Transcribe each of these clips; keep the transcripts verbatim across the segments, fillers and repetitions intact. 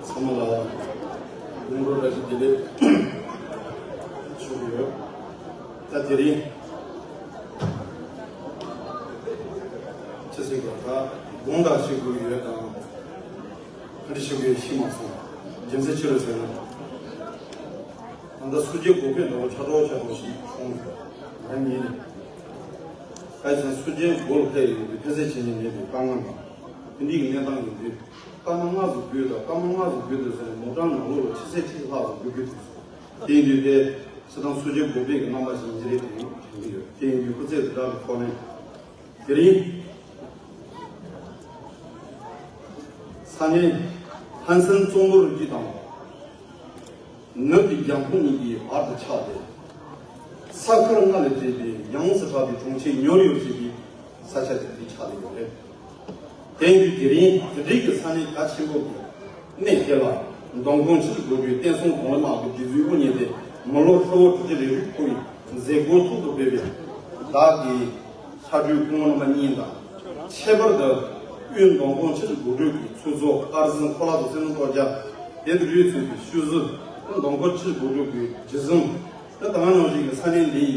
ཚང་མ་ལ་སྔོན་འགྲོ་བཀྲ་ཤིས་བདེ་ལེགས་ཞུ་གི་ཡོད། ད་དེ་རིང་ཆི་ཟེར་དགོས་ད་དགོངས་དག་ཞུ་དགོས་ཡོད་དང་། ཨ་འདྲ་ཞུ་དགོས་ཤེས་མ་སོང་། རྒྱུ་མཚན་ཅི་རེད་ཟེར་ན། ད་ལྟ་སུ་ཇཱ་གོ་པེ་འདྲ་བོ་ཆ་གྲོགས་ཆ་གྲོགས་ཤིག་བྱུང་། ང་གཉིས་ནས། ཨ་ཙང་སུ་ཇཱ་གོ་ལ་ཕེབས་ཡོང་དུས་ཕལ་ཆེར་བྱེད་ཉན་མེད་པའི་དཀའ་ངལ་དང་། དེ་འདྲའི་གི་གནས་སྟངས་ཡིན་དུས། སྐར་མ་ལྔ་ཙམ་བརྒྱུད་དང་སྐར་མ་ལྔ་ཙམ་བརྒྱུད་དུ་ཟེར་ནས་མོ་ཊ་ནང་ལོགས་ལ་ཆུ་ཚོད་གཅིག་ལྷག་ཙམ་འགོར་རྒྱུ་དེ་སོང་། དེ་ཡིན་དུས་དེ་སྤྱིར་བཏང་སུ་ཇཱ་གོ་པེ་གི་རྣམ་པ་ཞིག་ཡིན་གྱི་རེད་དེ་དྲན་གྱི་ཡོད། དེ་ཡིན་དུས་སྐུ་ཚེ་བདེ་དྲག་གི་ཐོག་ནས། དེ་རིང་ས་གནས་ཧན་སན་ཙོང་ལོ་རི་རྒྱུད་དང་། ནུབ་ཀྱི་རྒྱང་ཁོངས་གཉིས་ཀྱི་བར་དུ་ཆགས་ཏེ། ས་ཁུལ་ལྔ་ལས་གྲས་པའི་ཡོངས་སུ་གྲགས་པའི་གྲོང་ཁྱེར་ཉོ་ཡོར་ཞེས་པའི་ས་ཆ་དེ་དེ་ཆགས་ཡོད་རེད། དེ་ཡིན་དུས་དེ་རིང་དེ་འབྲེལ་གྱི་ས་གནས་གལ་ཆེན་པོ་གི་གནས་དེ་ལ་མདོ་ཁམས་ཆུ་བཞི་སྒང་དྲུག་བསྟན་སྲུང་གོང་ལ་དམག་གི་སྒྲིག་འཛུགས་དབུ་བརྙེས་ཏེ་མི་ལོ་ཧྲིལ་བོ་དྲུག་ཅུ་རེ་དྲུག་འཁོར་བའི་མཛད་སྒོ་ཐོག་ཏུ་སྤེལ་བའི་བདག་གི་ཕྱག་སྦྲེལ་སྐུ་ངོ་རྣམ་པ་གཉིས་དང་། ཁྱད་པར་དུ་དབུས་མདོ་ཁམས་ཆུ་བཞི་སྒང་དྲུག་གི་ཚོགས་གཙོ་དཔལ་འཛིན་འཁོར་ལག་དང་སྲིད་བློན་ཐོག་རྒྱ་དེ་དུ་རུས་ཚོས་ཀྱི་ཤུལ་བཟོ། མདོ་ཁམས་ཆུ་བཞི་སྒང་དྲུག་གི་སྒྲིག་འཛུགས། དེ་དང་ནང་བཞིན་གྱི་ས་གནས་འདི་ཡི་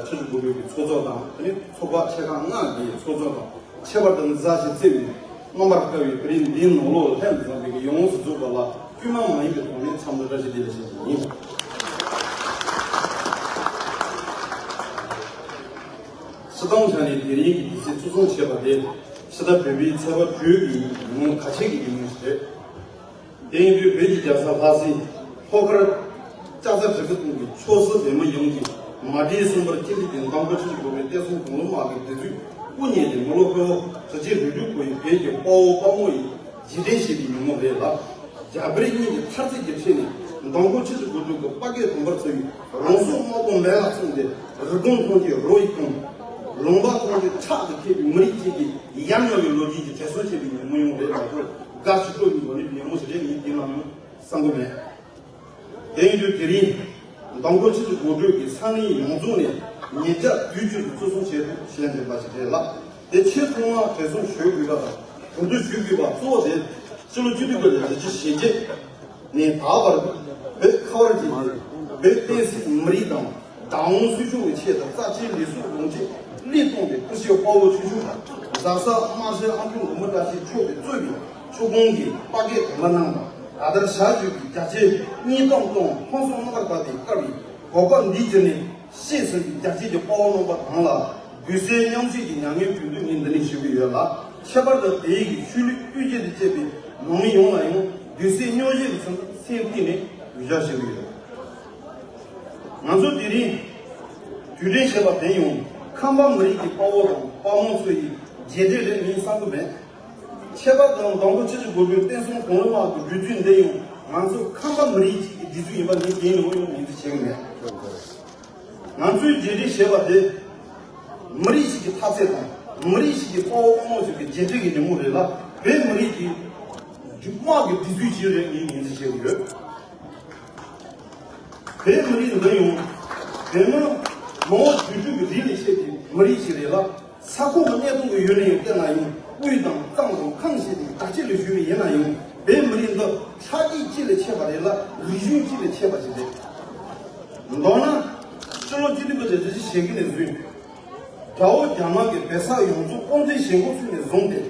ཆུ་བཞི་སྒང་དྲུག་གི་ཚོགས་གཙོ་དང་། དེ་ནས་ཚོགས་པ་ཆེ་ཁག་ལྔ་གི་ཚོགས་གཙོ་དང་། ཁྱད་པར་དུ་མཛའ་ཞིང་བརྩེ་བའི་རྣམ་པར་དཀར་བའི་བོད་རིགས་འདིའི་ནང་ལོགས་ལ་ལྷན་དུ་འཛོམས་པའི་ཡོངས་སུ་རྫོགས་པ་ལ་སྐུལ་མ་མ་ཡིན་པའི་ཐོག་ནས་འཚམས་འདྲི་བཀྲ་ཤིས་བདེ་ལེགས་ཞུ་རྒྱུ་ཡིན། སྤྱིར་བཏང་ཆ་ནས་དེ་རིང་གི་དུས་ཚིགས་གཙོ་བཟུང་བྱས་པ་དེ་ཕྱི་ཟླ་བོད་པའི་ཚེས་པ་དྲུག་གི་ཉིན་མོ་ཁ་ཆེ་གི་ཉིན་མོ་ཞིག་རེད། དེ་ཡིན་དུས་བོད་ཀྱི་རྒྱལ་ས་ལྷ་སའི་ལྷོ་ཁར་ལྕགས་རྩ་འབྲི་གུང་གི་ཆོས་སྲིད་བོད་མི་ཡོངས་ཀྱིས་མ་བསྒྲིགས་གསུམ་པར་སྤྱི་འཐུས་ཀྱི་མདོ་ཁམས་ཆུ་བཞི་སྒང་དྲུག་བསྟན་སྲུང་གོང་ལུང་དམག་གི་སྒྲིག་འཛུགས་དབུ་བརྙེས་ཏེ་མི་ལོ་ཧྲིལ་བོ་དྲུག་ཅུ་རེ་དྲུག་འཁོར་བའི་བོད་ཀྱི་དཔའ་བོ་དཔའ་མོ་ཡི་རྗེས་དྲན་བྱེད་པའི་ཉིན་མོ་རེད་ལ། རྒྱ་བོད་གཉིས་ཀྱི་འཐབ་རྩོད་ཀྱི་ཁྲོད་ནས་མདོ་ཁམས་ཆུ་བཞི་སྒང་དྲུག་གི་དཔའ་སྐད་གདོང་པར་ཚོར་བའི་རང་སྲོག་དམར་པོ་མེ་ལ་བཙོངས་ཏེ། རི་ཀོན་ཐང་གི་རོ་ཡིས་བཀང་། ལུང་པ་ཐང་གི་ཁྲག་གིས་ཁེབས་པའི་མི་རིགས་གཅིག་གི་ཡ་ང་བའི་ལོ་རྒྱུས་ཀྱི་དྲན་གསོ་བྱེད་པའི་ཉིན་མོ་ཡང་རེད་མ་གཏོགས། དགའ་སྤྲོ་གི་སྒོ་ནས་ཉིན་མོ་ཞིག་རེད་ངས་འདི་ནམ་ཡང་བསམ་གྱི་མེད། དེ་ཡིན་དུས་དེ་རིང་མདོ་ཁམས་ཆུ་བཞི་སྒང་དྲུག་གི་ས་གནས་ཡོངས་རྫོགས་ནས་ཉེ་ཆར་དུས་གཅིག་ཏུ་གཙོ་བཟུང་བྱས་ཏེ་བྱས་འདུག་པ་ཞིག་རེད་ལ། དེ་ཆེས་ཐོག་མར་དྲན་གསོ་ཞུ་དགོས་པ་དང་གོ་བསྡུར་ཞུ་དགོས་པ་གཙོ་བོ་དེ་ཕྱི་ལོ་ཆིག་སྟོང་དགུ་བརྒྱ་བཞི་བཅུ་ཞེ་བརྒྱད་ནས་ད་བར་བོད་ཁ་བར་གྱི་བོད་བསྟན་སྲིད་མི་རིགས་དང་བདག་དབང་སྲུང་སྐྱོབ་ཀྱི་ཆེད་དུ་རྩ་ཆེའི་ལས་ཟུར་དགོངས་བཞེས་ལས་བཏོན་པའི་སྐུ་ཞབས་དཔའ་བོ་ཆུང་ཆུང་དང་། བཟའ་ཟླ་དམར་ཤོག་ཨ་ཁུ་འགོ་མི་བཀྲ་ཤིས་མཆོག་གིས་གཙོས་པའི་ཆུ་ཁོངས་ཀྱི་དཔའ་སྐད་གདོང་པ་རྣམས་དང་། ད་ལྟར་ཞལ་བཞུགས་ཀྱི་རྒྱལ་གཅེས་གཉིས་སྟོང་སྟོང་ཕུན་སུམ་རྣམ་པར་དག་པའི་བཀའ་བའི་གོ་སྐབས་འདི་བརྒྱུད་ནས་ཤེས་ཟིན་པའི་རྒྱལ་གཅེས་ཀྱི་དཔའ་བོ་རྣམ་པ་དང་ལ་དུས་གསལ་མཉམ་བཞེས་ཀྱི་མྱ་ངན་གུས་འདུད་ངས་འདི་ནས་ཞུ་གི་ཡོད་ལ། ཁྱད་པར་དུ་དེའི་གི་ཆོས་ལུགས་དབུས་རྒྱུད་དུ་གཅེས་པའི་ནང་མི་ཡོངས་ལ་ཡང་དུས་གསལ་སྙུང་གཞི་གི་ཚུལ་དུ་སེམས་གཏིང་ནས་གུས་ཞབས་ཞུ་གི་ཡོད། ང་ཚོ་དེ་རིང་དུས་དྲན་བྱེད་པ་དེ་ཡང་ཁམས་པ་མི་རིགས་ཀྱི་དཔའ་བོ་དང་དཔའ་མོ་ཚོ་ཡི་རྗེས་དྲན་རེད་ངས་བསམ་གི་མེད། ཁྱད་པར་དུ་མདོ་ཁམས་ཆུ་བཞི་སྒང་དྲུག་བསྟན་སྲུང་གོང་ལུང་དམག་གི་སྒྲིག་འཛུགས་འདི་ཡང་ང་ཚོ་ཁམས་པ་མི་རིགས་ཀྱི་སྒྲིག་འཛུགས་ཡིན་པ་ངས་གཞན་ཡང་ཡང་ངོས་འཛིན་བྱེད་གི་མེད། ང་ཚོས་རྗེས་དྲན་བྱེད་པ་དེ་མི་རིགས་ཤིག་གི་འཐབ་རྩོད་དང་མི་རིགས་ཤིག་གི་དཔའ་བོ་དཔའ་མོ་ཞིག་གི་རྗེས་དྲན་གྱི་ཉིན་མོ་རེད་ལ། བོད་མི་རིགས་ཀྱི་རྒྱུ་དམག་གི་སྒྲིག་འཛུགས་ཤིག་རེད་ངས་ངོས་འཛིན་བྱེད་གི་ཡོད། བོད་མི་རིགས་འདི་ཡང་བོད་མི་མང་བོ་བྱུང་བྱུང་གི་རིགས་ལས་ཆད་པའི་མི་རིགས་ཤིག་རེད་ལ། ས་ཁོངས་ཀྱི་གནས་སྟངས་ཀྱི་ཡུལ་ནས་ཡང་བལྟས་ན་ཡང་དབུས་དང་གཙང་དང་ཁམས་ཞེས་ཏེ་བརྡ་ཆད་ལས་ཞུས་པ་ཡིན་ན་ཡང་བོད་མི་རིགས་འདི་ཆགས་སྲེད་གཅིག་ལས་ཆད་པ་རེད་ལ། རིག་གཞུང་གཅིག་ལས་ཆད་པ་ཞིག་རེད། མདོར་ན་ཕྱི་ལོ་ཆིག་སྟོང་དགུ་བརྒྱ་བཞི་བཅུ་ཞེ་དགུ་ནས་བཟུང་དགྲ་བོ་རྒྱ་ནག་གིས་བོད་ས་ཡོངས་རྫོགས་དབང་འཛིན་བྱེད་འགོ་ཚུགས་ནས་བཟུང་སྟེ་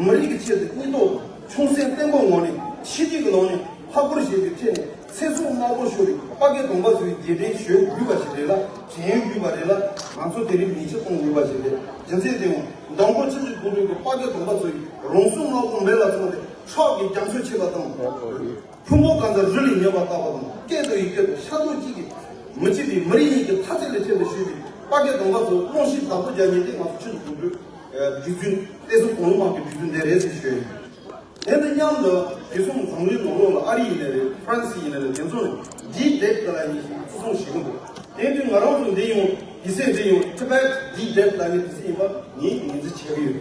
མི་རིགས་ཀྱི་ཆེད་དུ་སྙིང་སྟོབས་དང་ཆུང་སེམས་བརྟན་པོའི་ངང་ནས་ཆིག་སྒྲིལ་གྱི་ངང་ནས་ཕར་རྒོལ་བྱེད་པའི་ཁྲོད་ནས་ཚེ་སྲོག་དམར་པོ་ཤོར་བའི་དཔའ་སྐད་གདོང་པ་ཚོའི་རྗེས་དྲན་ཞུ་དགོས་པ་ཞིག་རེད་ལ། དྲན་དགོས་པ་རེད་ལ། ང་ཚོ་དེ་རིང་མིག་ཆུ་གཏོང་དགོས་པ་ཞིག་རེད། རྒྱུ་མཚན་དེ་ཡང་མདོ་ཁམས་ཆུ་བཞི་སྒང་དྲུག་གི་དཔའ་སྐད་གདོང་པ་ཚོའི་རང་སྲོག་དམར་པོ་མེ་ལ་བཙོངས་ཏེ་ཁྲག་གི་རྒྱ་མཚོ་མཆེད་པ་དང་། ཕུང་པོ་གང་ཚང་རི་ལས་ཉེ་བར་བཏགས་པ་དང་། སྐད་དུ་ཡི་སྐད་དུ་ཤ་དོག་གཅིག་གིས་མི་གཅིག་པའི་མི་རིགས་གཉིས་ཀྱི་འཐབ་རྩོད་ལས་ཁྱད་དུ་ཞུགས་པའི་དཔའ་སྐད་གདོང་པ་ཚོ་གླེང་གཞི་བདག་པོ་རྒྱག་མཁན་དེ་ང་ཚོ་ཆུ་བཞི་སྒང་དྲུག་སྒྲིག་འཛུགས་བསྟན་སྲུང་གོང་ལུང་དམག་གི་སྒྲིག་འཛུགས་འདི་རེད་ཟེར་ཞུ་ཡ་ཡིན། དེ་དང་མཉམ་དུ་དེ་མཚུངས་འཛམ་གླིང་ནང་ལོགས་ལ་ཨ་རི་ཡིན་ནའི་རེད། ཧྥ་རན་སི་ཡིན་ནའི་རེད། དེ་ཚོ་ནས་ཌི་ཌེབ་ལབ་མཁན་ཞིག་བརྩི་སྲུང་བྱེད་ཀྱི་འདུག་དེ་དུས་ང་རང་ཚོ་འདི་ཡང་དུས་ཚོད་འདི་ཡང་ཊི་བེཊ་ཌི་ཌེབ་ལབ་མཁན་དུས་ཚོད་ཡིན་པ་ངས་ངོས་འཛིན་བྱེད་ཀྱི་ཡོད།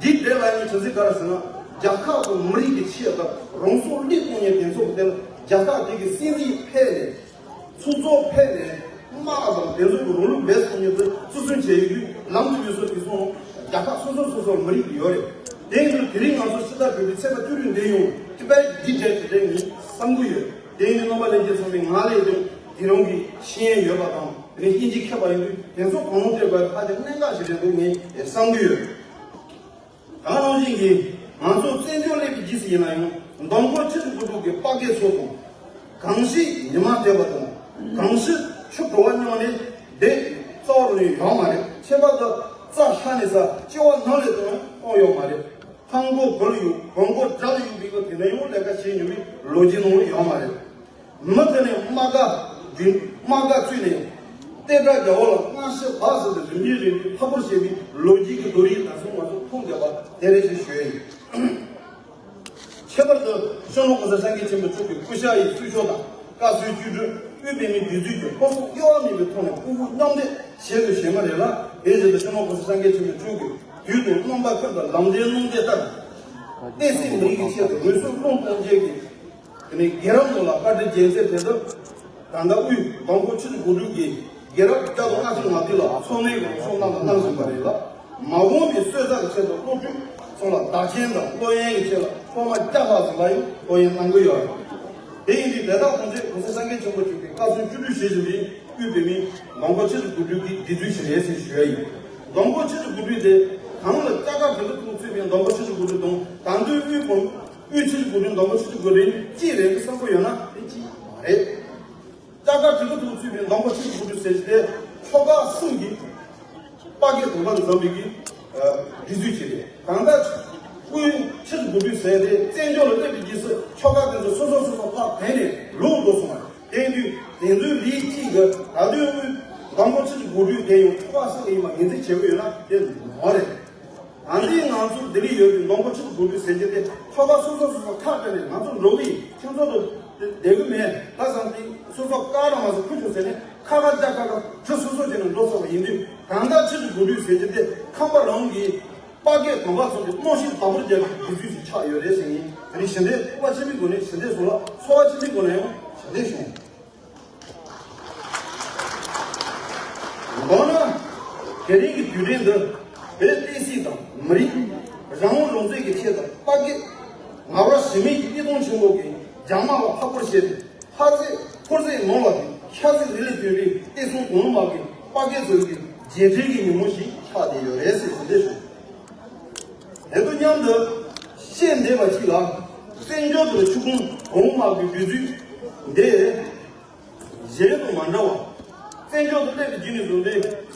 འདི་དེ་ལ་ཡང་ཆི་ཟིག་ག་རེ་ཟེར་ན། རྒྱལ་ཁབ་དང་མི་རིགས་ཀྱི་ཆེད་དུ་རང་སྲོག་བློས་གཏོང་མཁན་དེ་ཚོ་གི་དེ་ལ་རྒྱལ་ཁབ་དེ་གི་སྲིད་འཛིན་ཕེབས་ནས། ཚོགས་གཙོ་ཕེབས་ནས་ དམག་དང་དེ་ཚོ་གི་རང་ལུགས་བེད་སྤྱོད་ཉེས་ཚུལ་བརྩི་སྲུང་བྱེད་ཡོད་དུས་ལམ་དུ་ཡོད་སོ་དེ་སོང་རྒྱལ་ཁབ་སོ་སོ་སོ་སོར་མི་རིགས་ཡོད་རེད། དེ་ཡིན་དུས་དེ་རིང་ང་ཚོ་ཕྱི་ཟླ་དྲུག་པའི་ཚེས་པ་བཅུ་དྲུག་འདི་ཡོང་ཀི་པའི་ཌི་ཇེ་ཞེས་དྲན་ངས་བསམ་གྱི་ཡོད། དེ་ཡིན་དུས་རྣམ་པ་ལྷན་རྒྱས་ཚང་མས་ང་ལས་ཀྱང་དེ་རང་གི་ཤེས་ཡོན་ཡོད་པ་དང་དེ་ནས་དབྱིན་ཇི་མཁས་པ་ཡིན་དུས་དེ་ཚོ་གང་རུང་སྤྲད་དགོས་ཧ་ཅང་གནད་འགག་ཞིག་རེད་འདུག་ངས་བསམ་གྱི་ཡོད། ད་ག་ནང་བཞིན་གྱི་ང་ཚོ་བཙན་བྱོལ་སླེབས་པའི་རྗེས་སུ་ཡིན་ན་ཡང་མདང་དགོང་ཕྱི་དྲོ་དགུ་དྲུག་གི་དཔའ་སྐད་ཚོ་དང་། གང་ཞིག་ཉི་མ་བལྟས་པ་དང་། གང་ཞིག་ཆུ་བྲོ་བ་མྱངས་ནས་བསྡད་རྩ་བ་ནས་ཡོད་མ་རེད། ཁྱད་པར་དུ་རྩྭ་ཤ་ནས་ས་ལྕི་བ་ནང་ལས་གཏོང་གཏོང་ཡོད་མ་རེད། ལྷམ་གོག་བུ་ལ་གཡུག་བོང་གོ་དགྲ་ལ་གཡུག་པའི་སྐབས་དེ་ནས་ཡང་ལས་ཀ་བྱེད་མྱོང་བའི་ལོ་རྒྱུས་ནང་ལ་ཡོད་མ་རེད། མུ་མཐུད་ནས་དམག་སྒར་བརྒྱུད་དམག་སྒར་བཙུགས་ནས་ལྟེ་བྲག་རྒྱལ་བོ་ལ་སྔ་ཕྱི་བར་གསུམ་དུ་རིམ་གྱིས་རིམ་གྱིས་ཕབ་སྒྱུར་བྱས་པའི་ལོ་རྒྱུས་ཀྱི་རྡོ་རིང་ད་གཟོད་ང་ཚོ་མཐོང་བསྡད་པ་དེ་རེད་ཅེས་ཞུ་ཡ་ཡིན། ཁྱད་པར་དུ་སྤྱི་ནོར་གོང་ས་སྐྱབས་མགོན་ཆེན་པོ་མཆོག་གི་སྐུ་ཕྱྭ་ཡི་གཙོས་ཆོས་དང་བཀའ་ཟུར་བཅུ་དྲུག་དབུས་པད་མའི་སྒྲིག་འཛུགས་ཀྱི་སློབ་གསོ་གཡོ་བ་མེད་པའི་ཐོག་ནས་ཕུལ་བུ་མཉམ་འདེགས་བྱེད་དགོས་ཞེས་མ་རེད་ལ། དེ་བཞིན་དུ་སྤྱི་ནོར་གོང་ས་སྐྱབས་མགོན་ཆེན་པོ་མཆོག་གིས་དུས་དང་རྣམ་པ་ཀུན་ཏུ་ལམ་འབྲས་སྣང་མཛད་ལྟར། བསྟན་སྲིད་མི་རིགས་ཀྱི་ཆེད་དུ་འོད་སྲུང་སློང་གཏོང་བྱེད་ཀྱི། དེ་ནས་རྒྱལ་རབས་ནང་ལ་བཀའ་དྲིན་རྒྱལ་མཚན་དེ་ཚོ་ད་ལྟ་དབུས་མདང་དགོང་ཕྱི་དྲོ་དགུ་དྲུག་གི་རྒྱལ་རབས་བརྒྱ་དང་ལྔ་བཅུ་ང་བདུན་ལ་ཚོགས་གནས་ཀྱི་འོད་སྲུང་གནང་དང་གནང་བཞིན་པ་རེད་ལ། མ་འོངས་པའི་གསོལ་ཚོགས་ཀྱི་ཆེད་དུ་སློབ་ཕྲུག་ཚོ་ལ་བདག་རྐྱེན་དང་སློབ་ཡོན་གྱི་ཆེད་ལ་སློབ་མ་བརྒྱ་ལྷག་ཙམ་ལ་ཡང་སློབ་ཡོན་གནང་གི་ཡོད་རེད། དེ་ཡིན་དུས་དེ་དག་ཐམས་ཅད་གོང་ས་སྐྱབས་མགོན་ཆེན་པོ་མཆོག་གིས་བཀའ་ཟུར་བཅུ་དྲུག་ཞེས་བཞིན་པའི་དབུས་པད་མའི་མདང་དགོང་ཕྱི་དྲོ་དགུ་དྲུག་གི་སྒྲིག་འཛུགས་ཤིག་རེད་ཟེར་ཞུ་ཡ་ཡིན། མདང་དགོང་ཕྱི་དྲོ་དགུ་དྲུག་དེ་གང་ལ་ལྕགས་དཀར་གྲི་གུ་ཐོག་ཚུད་པའི་མདང་དགོང་ཕྱི་དྲོ་དགུ་དྲུག་དང་ད་དུང་དབུས་བོད་དབུས་ཕྱི་དྲོ་དགུ་དྲུག་མདང་དགོང་ཕྱི་དྲོ་དགུ་དྲུག་གཅིག་རེད་འདུག་བསམ་གྱི་ཡོད་ན་དེ་གཅིག་མ་རེད། ལྕགས་དཀར་གྲི་གུ་ཐོག་ཚུད་པའི་མདང་དགོང་ཕྱི་དྲོ་དགུ་དྲུག་ཟེར་གྱི་དེ་ཆོལ་ཁ་གསུམ་གྱི་དཔའ་སྐད་དང་བླངས་འཛོམས་པའི་གི་སྒྲིག་འཛུགས་ཅིག་རེད། གང་ལྟར་དབུས་ཕྱི་དྲོ་དགུ་དྲུག་ཟེར་དེ་བཙན་བྱོལ་ལ་སླེབས་པའི་རྗེས་སུ་ཆོལ་ཁ་དེ་ཚོ་སོ་སོ་སོ་སོ་ཕར་བས་ནས་ལོག་འགྲོ་སོང་བ་རེད། དེ་དུས་དེ་ཚོའི་རིགས་གཅིག་གི་ད་དུང་དབུས་མདང་དགོང་ཕྱི་དྲོ་དགུ་དྲུག་དེ་ཡང་ཆོལ་ཁ་གསུམ་ཡིན་པ་ངོས་འཛིན་བྱེད་ཀྱི་ཡོད་ན་དེ་མ་རེད། ད་ལྟའི་ང་ཚོ་ལྡི་ལི་ཡོད་པའི་མདང་དགོང་ཕྱི་དྲོ་དགུ་དྲུག་ཟེར་གྱི་དེ་ཆོལ་ཁ་སོ་སོ་སོ་སོ་ཁ་བྲལ་ནས་ང་ཚོ་འགྲོ་གི་ཡིན། ཁྱེད་ཚོ་དང་བསྡད་གི་མེད་ད་བསམ་སྟེ་སོ་སོ་ཀ་ར་མ་སོ་ཁུ་ཆུ་ཟེར་ནས་ཁ་ཁ་རྒྱ་ཁ་ཁ་གྲི་སོ་སོ་བྱས་ནས་འགྲོ་ཚར་བ་ཡིན་དུས་གང་ལྟར་ཕྱི་དྲོ་དགུ་དྲུག་ཟེར་གྱི་དེ་ཁམས་པ་རང་གི་དཔའ་སྐད་གོམ་པ་ཚོ་གི་རྨང་གཞི་བརྟན་པོར་རྒྱག་པའི་དུས་ཚོད་ཅིག་ཆགས་ཡོད་རེད་ཟེར་ངས་དེ་རིང་ཞལ་འདེབས་སྤོབས་པ་ཆེན་པོའི་སྒོ་ནས་ཞལ་འདེབས་སོང་ལ་ཚོར་བ་ཆེན་པོའི་སྒོ་ནས་ཡང་ཞལ་འདེབས་ཞུ། མདོར་ན། དེ་རིང་གི་དུས་དྲན་འདི་བོད་བསྟན་སྲིད་དང་མི་རིགས་རང་དབང་རང་བཙན་གྱི་ཆེད་དུ་དཔའ་སྐད་ངར་བ་ཞུམ་མེད་ཀྱི་སྙིང་སྟོབས་ཆེན་པོ་གིས་རྒྱ་དམག་ལ་ཕར་སྐོར་བྱས་ཏེ་ལྷ་རྫས་ཕོར་རྫས་ནང་ལ་ཤ་རྫས་རི་ལས་བཏོན་པའི་བསྟན་སྲུང་གོང་མ་གི་དཔའ་སྐད་ཚོ་གི་རྗེས་དྲན་གྱི་ཉིན་མོ་ཞིག་ཆགས་བསྡད་ཡོད་རེད་ཟེར་ཞུ་འདོད་བྱུང་། དེ་དང་མཉམ་དུ་བཤད་འདེབས་པ་གཅིག་ལ་བཙན་བྱོལ་དུ་ཆུ་ཁུང་གོང་མ་གི་དུས་ཚོད་འདི། གཞན་དང་མ་འདྲ་བ། བཙན་བྱོལ་དུ་སླེབས་པའི་རྗེས་ནས་བཟུང་སྟེ།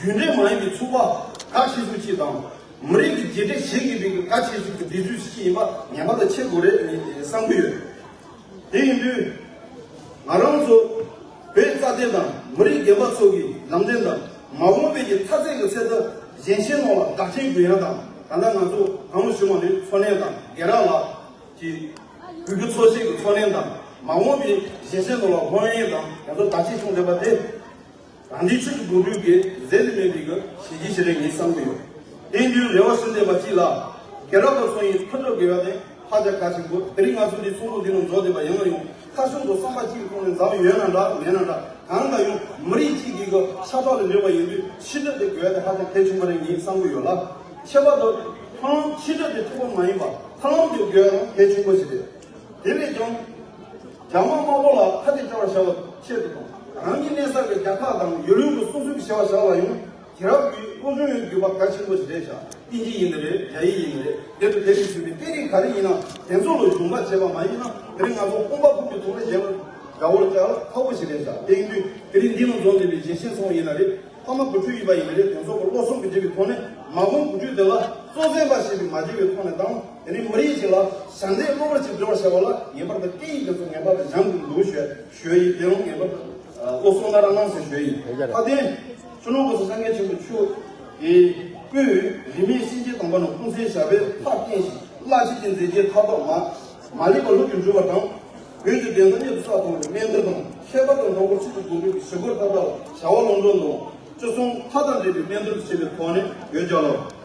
རྒྱུ་འབྲས་མ་ཡིན་པའི་ཚོགས་པ་གལ་ཆེ་ཤོས་གཅིག་དང་། མི་རིགས་ཀྱི་རྗེས་དྲན་བྱེད་དགོས་པའི་གལ་ཆེ་ཤོས་ཀྱི་སྒྲིག་འཛུགས་ཤིག་ཡིན་པ་ངེས་པར་དུ་ཤེས་དགོས་རེད་བསམ་གྱི་ཡོད། དེ་ཡིན་དུས། ང་རང་ཚོ་བོད་རྩ་དོན་དང་མི་རིགས་རྒན་པ་ཚོ་གི་ལམ་སྟོན་དང་མ་འོངས་པའི་གི་མཐའ་ཚད་ཀྱི་ཚད་དུ་གཞན་ཞིག་ནང་ལ་བདག་རྐྱེན་དགོས་ཡ་དང་ད་ལྟ་ང་ཚོ་གང་རུང་ཞུ་མ་ནས་འཚོ་གནས་དང་རྒན་རབས་ལ། ཀྱི་གུས་གུ་འཚོ་བྱེད་ཀྱི་འཚོ་གནས་དང་མ་འོངས་པའི་གཞི་གཞི་ནང་ལ་ཧོན་ཡིན་དང་ཡང་ན་བདག་གཅེས་བྱུང་བསྡད་པ་དེ་ད་ལྟའི་ཕྱི་དྲོ་དགུ་དྲུག་གི་ཟད་དུ་མེད་པའི་གི་གཞི་གཞི་ཞིག་རེད་ངས་བསམ་གྱི་ཡོད། དེ་འདུལ་རེ་བ་ཞུ་འདོད་པ་གཅིག་ལ་རྒན་རབས་པ་ཚོ་ཡིས་མཐུན་སྒྲིལ་དགོས་པ་དེ་ཧ་ཅང་གལ་ཆེན་པོ། དེ་རིང་ང་ཚོ་འདི་ཚོགས་འདུ་འདི་ནང་འཛོམས་བསྡད་པ་ཡིན་ན་ཡང་ཁ་ཤུགས་དང་བསམ་པ་གཅིག་གི་ཐོག་ནས་འཛོམས་ཡོད་ན་འདྲ་མེད་ན་འདྲ་གང་ལྟར་ཡང་མི་རིགས་གཅིག་གི་གི་ཤ་ཁྲག་ལས་གྲུབ་པ་ཡིན་དུས་ཕྱི་དྲིལ་དེ་དགོས་པ་དེ་ཧ་ཅང་གལ་ཆེན་པོ་རེད་ངས་བསམ་གྱི་ཡོད་ལ། ཁྱད་པར་དུ་ཧ་ལམ་ཕྱི་དྲིལ་དེ་ཐུབ་པ་མ་ཡིན་པ་ཧ་ལམ་དེ་དགོས་ཡང་གལ་ཆེན་པོ་ཞིག་རེད། དེ་བས་ཀྱང་རྒྱ་དམག་དམར་པོ་ལ་ཁ་གཏད་བཅག་པར་བྱ་བའི་ཆེད་དུ་དང་རང་གི་གནས་ས་གི་རྒྱལ་ཁབ་དང་ཡུལ་ལུང་གི་སྲུང་སྐྱོབ་ཀྱི་བྱ་བ་བྱ་བ་ཡང་རྒྱལ་རབས་ཀྱི་སློབ་སྦྱོང་ཡང་དགོས་པ་གལ་ཆེན་པོ་ཞིག་རེད་ཤག་དབྱིན་ཇི་ཡིན་ནི་རེད། རྒྱ་ཡིག་ཡིན་ནི་རེད། དེ་ཚོ་དེ་ལས་བྱུང་བའི་སྐད་རིགས་ག་རེ་ཡིན་ན་དེ་ཚོ་ལ་ཞུམ་པ་བྱས་པ་མ་ཡིན་ན་དེ་རིང་ང་ཚོ་དཔུང་པ་ཕུབ་པའི་ཐོག་ནས་གཞན་ལ་དགའ་བོར་བཅར་ཁག་པོ་ཞིག་རེད་ཤག་དེ་ཡིན་དུས་དེ་རིང་འདི་ནང་འཛོམས་བསྡད་པའི་གཞིས་བྱེས་ཚང་མ་ཡིན་ན་རེད། ཕ་མ་བུ་ཕྲུག་ཡིན་པ་ཡིན་ན་རེད། དེ་ཚོ་གི་བློ་སེམས་ཀྱི་འབྲེལ་བའི་ཐོག་ནས་མ་འོངས་བུ་ཕྲུག་དེ་ལ་གཙོ་འཛིན་པ་ཞེས་པའི་མ་བརྗེད་པའི་ཐོག་ནས་དང་དེ་ནས་མི་རིགས་ཤིག་ལ་ཞབས་འདེགས་གློ་བུར་གྱིས་སྒྲིལ་བར་བྱ་བ་ལ་ངེས་པར་དུ་སྐད་ཡིག་དེ་ཚོ་ངེས་པར་དུ་སྦྱང་དགོས་འདུག་ཞུ་ཞུ་ཡིན། དེ་རུང་ངེས་པར་དུ་བློ་སོང་ན་ར་གནང་ཟེར་ཞུ་ཡིན། ཕ་དེ་ཆུ་ནང་གོ་ས་སངས་རྒྱས་ཆེན་པོ་ཆུ་ཡི་སྐུའི་རིས་མེད་གཤིན་རྗེ་དམ་པ་རྣམས་ཀུན་གསལ་ཞབས་པད་མཐར་བསྟན་ཞིང་བླ་མཆོད་ཀྱི་མཛད་རྗེས་མཐའ་དག་མ་མ་ལུས་པ་ལྷུན་གྱིས་འགྲུབ་པ་དང་། བོད་ཀྱི་བདེན་དོན་གཉིས་སུ་གསལ་གཏོང་བའི་སྨོན་འདུན་དང་ཁྱད་པར་དུ་མདང་དགོང་ཕྱི་དྲོ་དགུ་དྲུག་གི་ཞི་རྒོལ་མཐའ་དག་ལ་བྱ་བ་ལམ་འགྲོ་དང་སྤྱི་སྲུང་མཐའ་དག་འབྲེལ་བའི་སྨོན་འདུན་ཞེས་པའི་ཐོག་ནས་ཡོད་ཅག་ལ།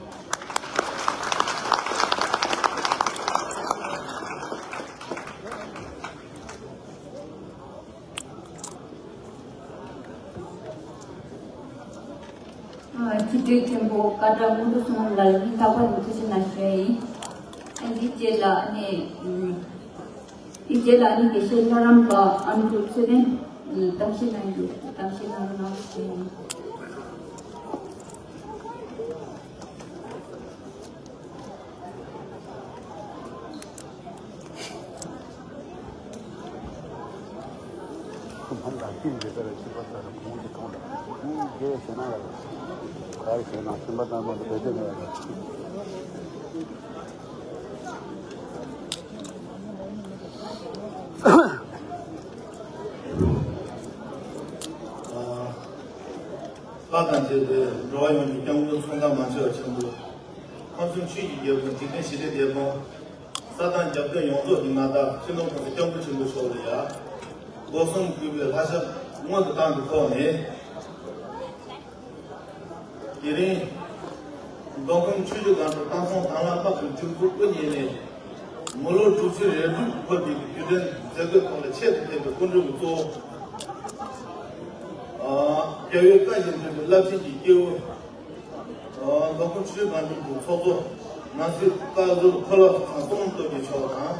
ཆིག་སྒྲིལ་ཆེན་པོ་བཀའ་གྲགས་མངོན་མཐོ་སོང་ལ་ལ་ནི་ལྷག་པར་དུ་ཐུགས་རྗེ་གནང་ཞུ་ཡ་ཡིན། ཨ་འདི་རྗེས་ལ་ནི་འདི་རྗེས་ལ་ནི་དགེ་བཤེས་ལྷ་རམས་པ་ཨ་ནུ་ཚེ་རིང་གིས་གཏམ་བཤད་གནང་རྒྱུ། གཏམ་བཤད་གནང་རོགས་གནང་ཞུ་ཡ་ཡིན། ལྷ་དང་བཅས་པའི་འགྲོ་བ་ཡོངས་ཀྱི་སྐྱབས་མགོན་ཚོགས་བདག་མ་ཆེ་བ་ཆེན་པོ། ཁམས་གསུམ་ཆོས་ཀྱི་རྒྱལ་པོ་འཇིག་རྟེན་ཞི་བདེའི་དེད་དཔོན། ས་དང་རྒྱ་བོད་ཡོངས་རྫོགས་ཀྱི་མངའ་བདག་སྤྱི་ནོར་༸གོང་ས་༸སྐྱབས་མགོན་ཆེན་པོ་མཆོག་ལ་ཡ། སྒོ་གསུམ་གུས་པའི་ལྷ་ཞབས་སྔོན་དུ་བཏང་གི་ཐོག་ནས། དེ་རིང་། མདོ་ཁམས་ཆོས་བརྒྱུད་སྒང་དྲུག་གཏམ་བཟང་དང་བླངས་དམག་གི་མཇུག་སྒྲིལ་དབུ་བརྙེས་ནས། མི་ལོ་དྲུག་ཅུ་རེ་དྲུག་འཁོར་བའི་དུས་དྲན་མཛད་སྒོའི་ཐོག་ལ་ཆེད་དུ་ཕེབས་པའི་སྐུ་མགྲོན་གྱི་གཙོ་བོ། རྒྱལ་བའི་བཀའ་བཞིན་སྒྲུབ་པའི་རླབས་ཆེན་གྱི་སྐྱེས་བུ། མདོ་ཁམས་ཆོས་བརྒྱུད་སྒང་དྲུག་གི་ཚོགས་གཙོ་ནང་སྲིད་བཀའ་ཟུར་མཁས་པ་ཚང་སྟོང་སྟོབས་ཀྱི་མཆོག་དང་།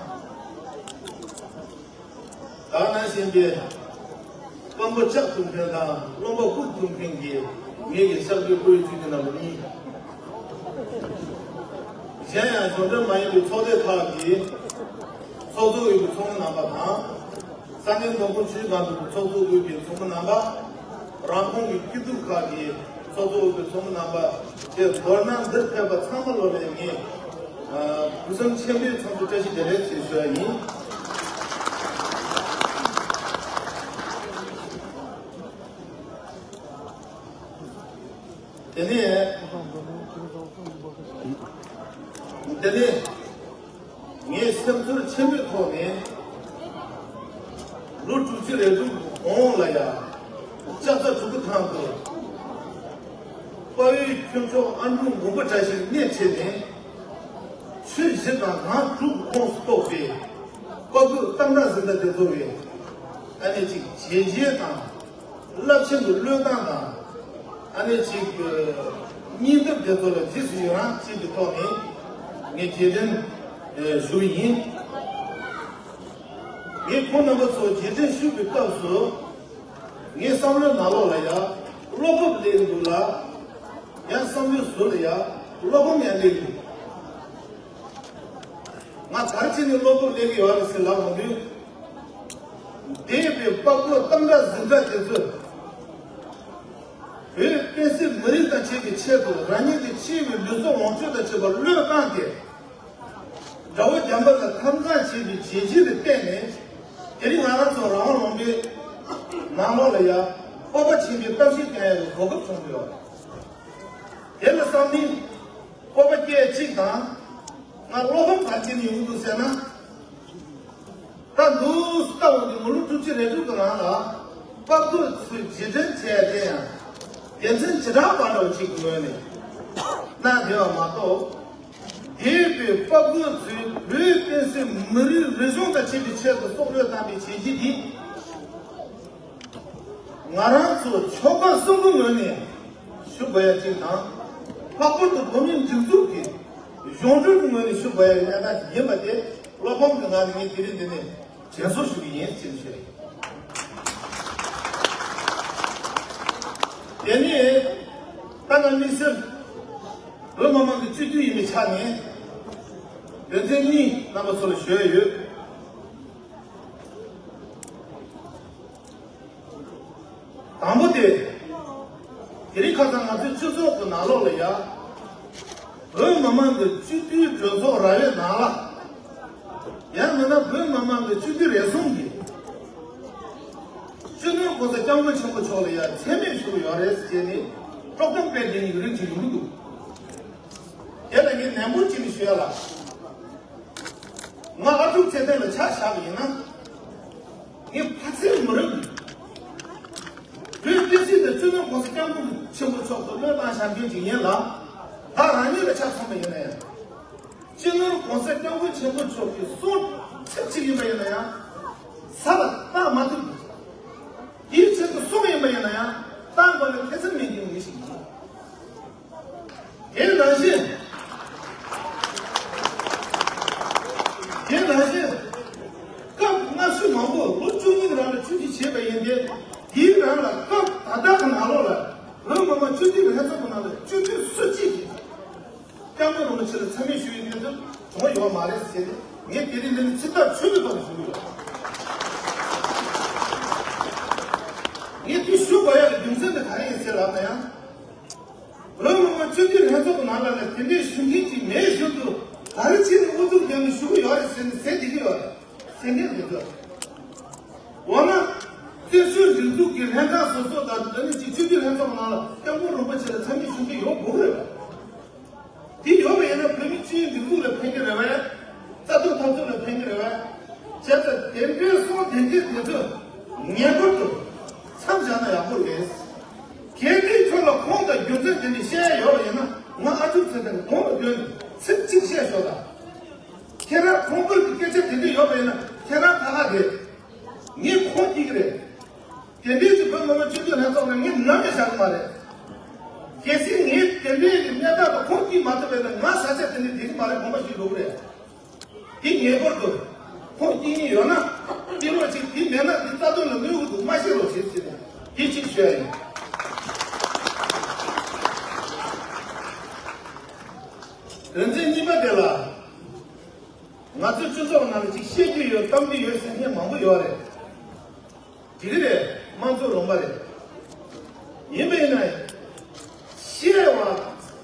ད་ག་ནང་བཞིན་པའི་དཔོན་པོ་ལྕགས་ཐུབ་མཁན་དང་བློན་པོ་ལྐུགས་ཐུབ་མཁན་གྱིས་ངེད་ཀྱི་གཤགས་བཅོས་བཀོད་བྱུས་ཀྱི་ནང་ལ་གཉིས། གཞན་ཡང་གཞུང་འབྲེལ་མ་ཡིན་པའི་ཚོགས་སྡེ་ཁག་གི་ཚོགས་གཙོ་དབུས་པའི་ཚོགས་མི་རྣམ་པ་དང་། ས་གནས་མདོ་ཁམས་ཆུ་བཞི་སྒང་དྲུག་གི་ཚོགས་གཙོ་དབུས་པའི་ཚོགས་མི་རྣམ་པ། རང་ཁོངས་ཀྱི་སྐྱིད་སྡུག་ཁག་གི་ཚོགས་གཙོ་དབུས་པའི་ཚོགས་མི་རྣམ་པ་བཅས་མདོར་ན་འདིར་ཕེབས་པ་ཚང་མ་ལོ་ལ་ངས་གུས་བསམ་ཆེན་པོས་འཚམས་འདྲི་བཀྲ་ཤིས་བདེ་ལེགས་ཞེས་ཞུ་བ་ཡིན། དེ་ནས། དེ་ནས། ངས་སེམས་ཚོར་ཆེན་པོའི་ཐོག་ནས། ལོ་དྲུག་ཅུ་རེ་དྲུག་གི་གོང་ལ་ཡ། ལྕགས་རྩ་དྲུ་གུ་ཐང་དུ། དཔའ་བོའི་ཁྱུ་མཆོག་ཨ་འབྲུག་མགོན་པོ་བཀྲ་ཤིས་སྣེ་ཁྲིད་ནས། ཆུ་བཞི་དང་གངས་དྲུག་གི་ཁོངས་སུ་གཏོགས་པའི། དཔའ་རྒོད་གཏམ་བདག་གཟེངས་རྟགས་དེ་ཚོ་བས། ཨ་ནེ་ཅིག་བྱས་རྗེས་དང་། རླབས་ཆེན་གྱི་བློས་བཏང་དང་། ཨ་ནེ་ཅིག་གི་སྙིང་སྟོབས་དེ་ཚོ་ལ་རྗེས་སུ་ཡི་རང་བྱེད་ཀྱི་ཐོག་ནས་ངས་རྗེས་དྲན་ཞུ་གི་ཡིན། ངས་ཁོང་རྣམ་པ་ཚོ་རྗེས་དྲན་ཞུ་བའི་སྐབས་སུ། ངའི་བསམ་བློའི་ནང་ལོགས་ལ་ཡ་བློ་སྤོབས་སླེབས་འདུག་ལ། ཡང་བསམ་བློའི་ཟུར་ལ་ཡ་བློ་ཕམ་ཡང་སླེབས་འདུག་ང་ག་རེ་བྱས་ནས་བློ་སྤོབས་སླེབས་ཀྱི་ཡོད་རེད་ཟེར་ལབ་ཡོང་དུས། འདས་པའི་དཔའ་རྒོད་གཏམ་བདག་གཟེངས་རྟགས་དེ་ཚོས། བོད་བསྟན་སྲིད་མི་རིགས་དང་བཅས་པའི་ཆེད་དུ་རང་ཉིད་ཀྱི་འཆི་བའི་ལུས་སྲོག་ལོངས་སྤྱོད་དང་བཅས་པ་བློས་བཏང་སྟེ། དགྲ་བོ་རྒྱ་འབར་ལ་འཐབ་འཛིང་བྱས་པའི་བྱས་རྗེས་ལ་བརྟེན་ནས། དེ་རིང་ང་རང་ཚོ་རང་དབང་ལུང་པའི་ནང་ལོགས་ལ་ཡ་སྤོབས་པ་ཆེན་པོའི་གཏམ་བཤད་བསྟན་ཡག་གི་གོ་སྐབས་བྱུང་ཡོད། དེ་ལ་བསམ་ནས་སྤོབས་པ་སྐྱེ་གཅིག་དང་། ང་བློ་ཕམ་ག་རེ་བྱས་ནས་ཡོང་གི་འདུག་ཟེར་ན། ད་འདུག་སེ་ལྟ་འོང་དུས་མི་ལོ་དྲུག་ཅུ་རེ་དྲུག་གི་རིང་ལ་དཔའ་རྒོད་ཚོས་རྗེས་དྲན་བྱས་ཏེ་ཡང་དེ་ཚན་བྱེ་བྲག་པ་འདྲ་བོ་ཅིག་གི་ངོས་ནས་གནང་བསྡད་པ་མ་གཏོགས། འདས་པའི་དཔའ་རྒོད་ཚོས་བོད་བསྟན་སྲིད་མི་རིགས་རིག་གཞུང་དང་བཅས་པའི་ཆེད་དུ་སྲོག་བློས་བཏང་བའི་བྱས་རྗེས་འདི། ང་རང་ཚོ་ཆོལ་ཁ་གསུམ་གྱི་ངོས་ནས་ཞུ་དགོས་ཡ་གཅིག་དང་། ལྷག་པར་དུ་བོད་མིའི་སྒྲིག་འཛུགས་ཀྱི་གཞུང་འབྲེལ་གྱི་ངོས་ནས་ཞུ་དགོས་ཡ་གནད་འགག་ཅིག་ཡིན་པ་དེ་བློ་ཕམ་གྱི་ངང་ནས་ངས་དེ་རིང་འདི་ནས་དྲན་གསོ་ཞུ་གི་ཡིན་ཅེས་ཞུ། དེ་ནས་ད་ང་དམིགས་བསལ་བོད་མི་མང་གི་སྤྱི་འཐུས་ཡིན་པའི་ཆ་ནས་དོན་ཚན་གཉིས་རྣམ་པ་ཚོ་ལ་ཞུ་ཡ་ཡོད། དང་པོ་དེ། དེ་རིང་ཁ་སང་ང་ཚོའི་སྤྱི་ཚོགས་ཀྱི་ནང་ལོགས་ལ་ཡ། བོད་མི་མང་གི་སྤྱི་འཐུས་གྲོས་ཚོགས་ར་བའི་ནང་ལ། ཡང་མིན་ན་བོད་མི་མང་གི་སྤྱི་འཐུས་རེ་ཟུང་གིས། སྤྱི་ནོར་༸གོང་ས་༸སྐྱབས་མགོན་ཆེན་པོ་མཆོག་ལ་ཡ་མཚན་སྨད་ཞུ་གི་ཡོད་རེད་ཟེར་ནས་དཀྲོག་གཏམ་སྤེལ་བསྡད་མཁན་ཡུན་རིང་ཅིག་ཡོང་གི་འདུག་དེ་ལ་ངས་ནན་པོ་བྱས་ནས་ཞུ་ཡ་ལ། ང་ཨ་ཀྲུག་ཚེ་བརྟན་ལ་ཆ་བཞག་པ་ཡིན་ན། ངས་ཕ་ཚན་མི་རབས་ཀྱི་བོད་བསྟན་སྲིད་དེ་སྤྱི་ནོར་༸གོང་ས་༸སྐྱབས་མགོན་ཆེན་པོ་མཆོག་ཏུ་བློས་བཏང་བཞག་མཁན་ཅིག་ཡིན་ལ། ད་རང་ཉིད་ལ་ཆ་མཚོན་པ་ཡིན་ན་ཡང་། སྤྱི་ནོར་༸གོང་ས་༸སྐྱབས་མགོན་ཆེན་པོ་མཆོག་གི་གསུང་ཚིག་གཅིག་ཡིན་པ་ཡིན་ན་ཡང་། ས་ལ་བཏང་མ་ཐུབ། དེའི་ཆེད་དུ་གསུང་ཡིན་པ་ཡིན་ན་ཡང་བཏང་དགོས་ན་ཁེ་སེམས་མེད་མཁན་མི་ཞིག་ཡིན། དེ་ནང་བཞིན། དེ་ནང་བཞིན། སྐབས་སྔ་ཕྱི་མང་པོ་ལོ་བཅུ་གཉིས་རང་ལ་ཆུ་ཚོད་བྱས་པ་ཡིན་ཏེ། དེའི་རང་ལ་སྐབས་ད་ལྟ་གི་ནང་ལོགས་ལ་བོད་མི་མང་སྤྱི་འཐུས་ལྷན་ཚོགས་ཀྱི་ནང་ལ་སྤྱི་འཐུས་སུ་གཅིག་གིས་སྐྱབས་མགོན་རིན་པོ་ཆེ་ལ་མཚན་སྨད་ཞུ་བའི་གནས་ཚུལ་བྱུང་ཡོད་མ་རེད་ཟེར་ཏེ། ངས་དེ་རིང་འདི་ནས་ཚིག་ཐག་ཆོད་པའི་ཐོག་ནས་ཞུ་གི་ཡོད། ངས་དེ་ཞུ་དགོས་ཡག་གི་རྒྱུ་མཚན་དེ་ག་རེ་ཡིན་ཟེར་ལབ་ན་ཡང་། བོད་མི་མང་སྤྱི་འཐུས་ལྷན་ཚོགས་ནང་ལ་ནས་དེ་འདྲའི་ཞུ་མཁན་ཅིག་མེད་བཞིན་དུ། ག་རེ་བྱས་ནས་ཨུ་ཚུགས་རྒྱབ་ནས་ཞུ་གི་ཡོད་རེད་ཟེར་ནས་ཟེར་བསྡད་ཀྱི་ཡོད་རེད། ཟེར་མཁན་དེ་ཚོ། འོ་ན། བཙན་བྱོལ་སྒྲིག་འཛུགས་ཀྱི་ལྷན་ཁང་སོ་སོ་དང་འདྲ་ནས་ཅིག་སྤྱི་འཐུས་ལྷན་ཚོགས་ནང་ལ་སྐྱབས་མགོན་རིན་པོ་ཆེ་ལ་མཚན་སྨད་ཞུ་མཁན་ཡོད་དགོས་ཀྱི་རེད་པ། དེ་ཡོད་པ་ཡིན་ན་བོད་མི་སྤྱི་ཡོངས་སྒྲིག་འཛུགས་ལ་ཕན་གྱི་རེད་པས། རྩ་དོན་འཐབ་རྩོད་ལ་ཕན་གྱི་རེད་པས། བྱས་ཙང་དེ་འདྲའི་གསུང་དེ་འདྲའི་དེ་ཚོ་ངེས་པར་དུ་མཚམས་བཞག་ན་ཡག་པོ་རེད། གལ་ཏེ་ཁྱོད་ལ་ཁུངས་དང་རྒྱུ་མཚན་དེ་འདྲ་བཤད་ཡ་ཡོད་པ་ཡིན་ན། ང་ཨ་ཅོ་ཚེ་བརྟན་གདོང་ལ་སྡོད་ནས་ཚིག་གཅིག་བཤད་ཤོག་དང་། ཁྱེད་རང་ཁུངས་སྐྱེལ་གྱི་སྐད་ཆ་དེ་འདྲ་ཡོད་པ་ཡིན་ན་ཁྱེད་རང་ཁ་ཁ་བསྡད། ངས་ཁུངས་སྐྱེལ་གྱི་རེད། དེ་འདྲའི་ཅིག་བོད་མི་མང་སྤྱི་འཐུས་ལྷན་ཚོགས་ནང་ངས་ནམ་ཡང་བཞག་གི་མ་རེད། གལ་སྲིད་ངས་དེ་འདྲའི་གི་གནས་སྟངས་དང་ཁུངས་སྐྱེལ་མ་ཐུབ་པ་ཡིན་ན་ང་ས་ཆ་དེ་ནས་བསྡད་ཀྱི་མ་རེད། དགོངས་པ་བཞེས་རོགས་རེད། དེ་ངེས་པར་དུ་ཁུངས་སྐྱེལ་ཡིན་ཡོད་ན་སྐྱེལ་རོགས་བྱེད། དེ་མེད་ན་དེ་རྩ་དོན་ལ་གནོད་གི་འདུག་མ་བཤད་རོགས་བྱེད་ཟེར་ནས་དེ་གཅིག་ཞུ་ཡ་ཡིན། དོན་ཚན་གཉིས་པ་དེ་ལ། ང་ཚོའི་སྤྱི་ཚོགས་ནང་ལ་ཅིག་བཤད་རྒྱུ་ཡོད་གཏམ་རྒྱུ་ཡོད་ཟེར་མཁན་མང་པོ་ཡོད་རེད། འགྲིག་གི་རེད། དམངས་གཙོ་ལུང་པ་རེད། ཡིན་པ་ཡིན་ན་ཡང་། བཤད་པ་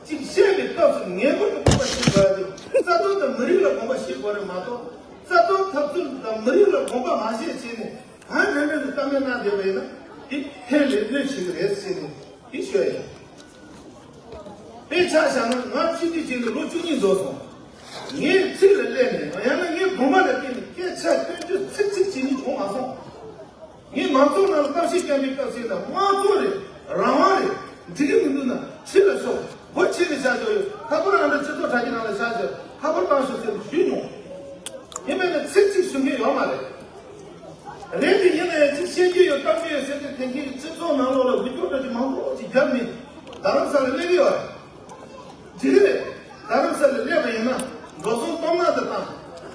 ཅིག་བཤད་པའི་སྐབས་སུ་ངེས་པར་དུ་དགོངས་པ་བཞེས་དགོས་ཡ་དེ་རྩ་དོན་དང་མི་རིགས་ལ་དགོངས་པ་བཞེས་དགོས་རེད་མ་གཏོགས། རྩ་དོན་འཐབ་རྩོད་དང་མི་རིགས་ལ་དགོངས་པ་མ་བཞེས་བྱས་ནས་གང་དྲན་དྲན་དུ་གཏམ་སྙན་གནང་བསྡད་པ་ཡིན་ན་དེ་ཕན་ལས་གནོད་བྱེད་ཀྱི་རེད་ཟེར་ནས་དེ་ཤོད་ཡ་ཡིན། དཔེ་ཆ་བཞག་ན་ང་སྤྱི་འཐུས་བྱས་ནས་ལོ་བཅུ་གཉིས་འགྲོ་སོང་། ངས་ཚིག་ལ་སླེབས་ནས་ཡང་ན་ངས་དགོངས་པ་ལ་བརྟེན་ནས་སྐད་ཆ་སྟོན་རྒྱུ་ཚིག་གཅིག་བྱས་ནས་བྱུང་མ་སོང་། ངས་མང་ཚོགས་ནང་ལ་གཏམ་བཤད་བསྐྱངས་པའི་སྐབས་ཤིག་ལ་དམངས་གཙོ་རེད། རང་དབང་རེད། འགྲིག་གི་མི་འདུག་ན་ཕྱི་ལ་ཤོག་སྒོ་ཕྱི་ནས་བཞག་ཆོག་ཡོད། ཁ་པར་ཨང་གྲངས་སྤྱི་ཚོགས་དྲ་རྒྱའི་ནང་ལ་བཞག་ཆོག་ཁ་པར་བཏང་ཤོག་ཟེར་ཞུས་མྱོང་། ཡིན་པས་ན་ཚིག་གཅིག་ཞུ་མཁན་ཡོད་མ་རེད། རེད་དེ་ཡིན་ན་ཡང་ཅིག་བཤད་རྒྱུ་ཡོད་གཏམ་རྒྱུ་ཡོད་ཟེར་ཏེ་དེང་གི་སྤྱི་ཚོགས་ནང་ལོགས་ལ་འུ་སྐྱོར་འདྲ་ཅིག་མང་པོ་ཅིག་བརྒྱབ་ནས་རྡ་རམ་ས་ལ་སླེབས་ཀྱི་ཡོད་རེད། འགྲིག་གི་རེད། རྡ་རམ་ས་ལ་སླེབས་པ་ཡིན་ན་འགྲོ་སོང་སྟོང་ལྔ་དེ་དང་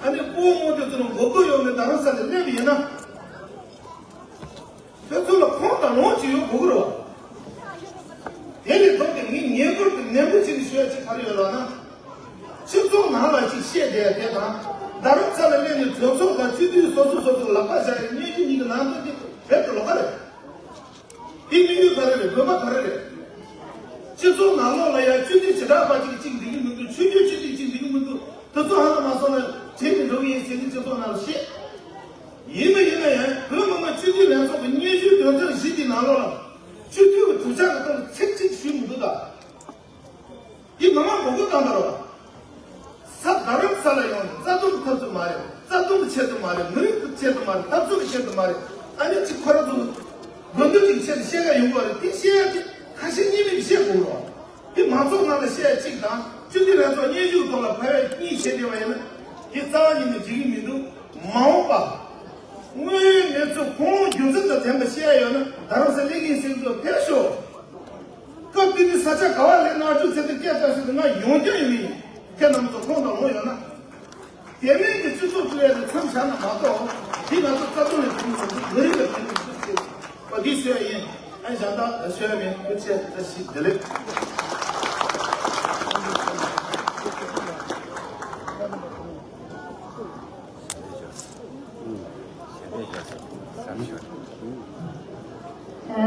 ཨ་ནི་སྤོ་བོ་རྨོ་དེ་ཚོ་ལ་མགོ་སྐོར་ཡོང་ནས་རྡ་རམ་ས་ལ་སླེབས་པ་ཡིན་ན། ཁྱོད་ཚོ་ལ་ཁོང་དང་ལོངས་ཀྱི་ཡོད་དགོས་ཀྱི་རེད་བ། དེ་ལས་ལྡོག་སྟེ་ངས་ངེས་པར་དུ་ནན་པོ་བྱས་ནས་ཞུ་ཡ་གཅིག་ག་རེ་ཡོད་ལབ་ན། སྤྱི་ཚོགས་ནང་ལ་གཅིག་བཤད་བསྡད་ཡ་དེ་དང་། རྡ་རམ་ས་ལ་སླེབས་ནས་གྲོས་ཚོགས་དང་སྤྱི་འཐུས་སོ་སོ་སོ་སོ་ལག་པ་བཞག་ཡ་སྙན་ཞུ་གཉིས་ཀྱི་ནང་དོན་དེ་རྦད་དེ་ལོགས་ཀ་རེད། དེ་དམིགས་ཡུལ་ག་རེ་རེད། དགོས་པ་ག་རེ་རེད། སྤྱི་ཚོགས་ནང་ལོགས་ལ་ཡ་སྤྱི་འཐུས་བྱེ་བྲག་པ་གཅིག་གཅིག་འགྲིག་གི་མི་འདུག་ཆོས་བརྒྱུད་སྤྱི་འཐུས་གཅིག་འགྲིག་གི་མི་འདུག་དེ་ཚོ་ཧ་ལམ་མ་སོང་ན་བྱེད་མི་འགྲོ་གི་ཡིན་ཟེར་ནས་སྤྱི་ཚོགས་ནང་ལ་བཤད། ཡིན་ན་ཡིན་ན་ཡང་བོད་མི་མང་སྤྱི་འཐུས་ལྷན་ཚོགས་ཀྱི་སྙན་ཞུ་དོན་ཚན་བཞི་གི་ནང་ལོགས་ལ་སྤྱི་འཐུས་ཀྱི་གྲུབ་ཆ་གི་ཐོག་ལ་ཚིག་གཅིག་ཞུས་མི་འདུག་ད། འདི་མི་མང་མགོ་སྐོར་བཏང་ད་རོགས། ས་རྡ་རམ་ས་ལ་ཡོང་ནས་རྩ་དོན་གྱི་འཐབ་རྩོད་མ་རེད། རྩ་དོན་གྱི་ཆེད་དུ་མ་རེད། མི་རིགས་ཀྱི་ཆེད་དུ་མ་རེད། འཐབ་རྩོད་ཀྱི་ཆེད་དུ་མ་རེད། ཨ་ནི་གཅིག་ཁོ་རང་ཚོ་དགོས་འདོད་ཀྱི་ཆེད་དུ་བཤད་ཡ་ཡོང་གི་རེད། དེ་བཤད་ཡ་དེ་ཁ་ཞེ་གཉིས་མེད་བཤད་དགོས་རོགས། དེ་མང་ཚོགས་ནང་ལ་བཤད་ཡ་གཅིག་དང་སྤྱི་འཐུས་ལྷན་ཚོགས་སྙན་ཞུ་ཐོག་ལ་ཕབ་ཡ་གཉིས་བྱས་བསྡད་པ་ཡིན་ན་དེ་རྩ་བ་ཉིད་ནས་འགྲིག་གི་མི་འདུག་མ་འོངས་པ། དངོས་ཡོད་གནས་ཚུལ་ཁུངས་ལུང་རྒྱུ་མཚན་དང་ལྡན་པ་བཤད་ཡ་ཡོད་ན་རྡ་རམ་ས་སླེབས་ཀྱི་ཡིན་ཟེར་གྱི་འདུག་ཕེབས་ཤོག་སྐབས་དེ་དུས་ས་ཆ་ག་བ་སླེབས་ན་ཨ་ཅོ་ཚེ་བརྟན་སྐད་བཏང་ཞིག་ཏུ་ང་ཡོང་རྒྱུ་ཡོད་མིན། ཁྱེད་རྣམ་ཚོ་ཁོང་དང་ལོང་ཡོད་ན། དེ་མིན་གྱི་སྤྱི་ཚོགས་ཀྱི་ལས་ལ་མཚམས་བཞག་ན་མ་གཏོགས། དེ་ང་ཚོ་རྩ་དོན་ལ་ཕན་མི་འདུག་མི་རིགས་ལ་ཕན་མི་འདུག་ཅེས་པ་འདི་ཞུ་ཡ་ཡིན། ཨ་ནི་གཞན་དག་ཞུ་ཡ་མེད། ཐུགས་རྗེ་ཆེ། བཀྲ་ཤིས་བདེ་ལེགས།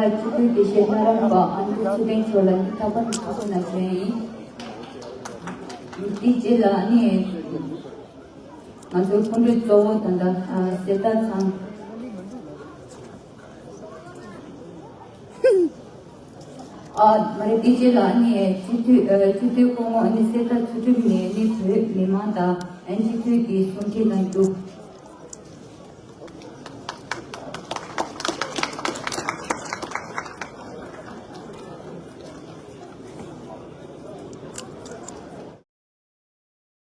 སྤྱི་འཐུས་དགེ་བཤེས་ལྷ་རམས་པ་ཨ་འདུ་ཚེ་བརྟན་མཆོག་ལ་ངས་རྟག་པར་ཐུགས་རྗེ་གནང་ཞུ་ཡ་ཡིན། དེའི་རྗེས་ལ་ནི་ང་ཚོའི་སྐུ་མགྲོན་གཙོ་བོ་ད་ལྟ་གསེར་རྟ་ཚང་། ཨ་མ་རེད། དེའི་རྗེས་ལ་ནི་སྤྱི་འཐུས་སྤྱི་འཐུས་སྐུ་ངོ་ནི་གསེར་རྟ་ཚུལ་ཁྲིམས་ནས་ནི་བོད་མི་མང་དང་སྤྱི་འཐུས་ཀྱི་གསུང་འཕྲིན་གནང་རྒྱུ།